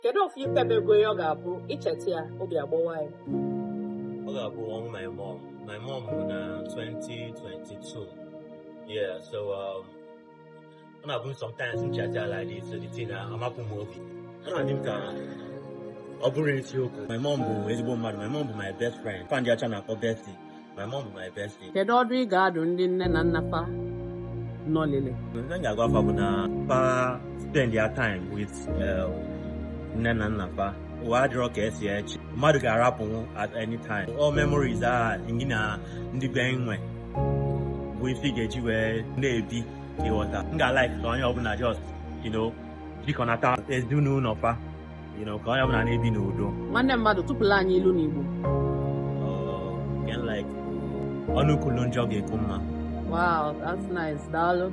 Kedu ofu ife mego ọ ga-abụ icheta ya, obi agbawa ya? Ọ ga-abụ ọnwụ my mom. My mom bụ na 2022. Yeah, so ọ na-abụ sometimes m cheta like this, so the thing na amapụ m obi. Ọ na-adị m ka ọ bụrụ eziokwu. My mom bụ ezigbo mmadụ. My mom bụ my best friend. Fa ndị ọcha na-akpọ bestie. My mom bụ my bestie. Kedu ọdụ ị ga-adụ ndị nne na nna fa nọlele? Ihe m ga-agwa fa bụ na fa spend their time with nne na nna fa. Ụwa adịrọ ka esi eche. Mmadụ ga-arapụnwu at any time. All memories a gị na ndị be nwe bụ ife ị ga-eji wee na-ebi, ịghọta. M ga-like ka onye ọbụla just jikọnata ezinụlọ fa, ka onye ọbụla na-ebi n'udo. Nwanne mmadụ, tụpụla anyị ilu n'Igbo. Again, like, ọnụ kwulu njọ ga-ekwu mma. Wow, that's nice. Daalụ.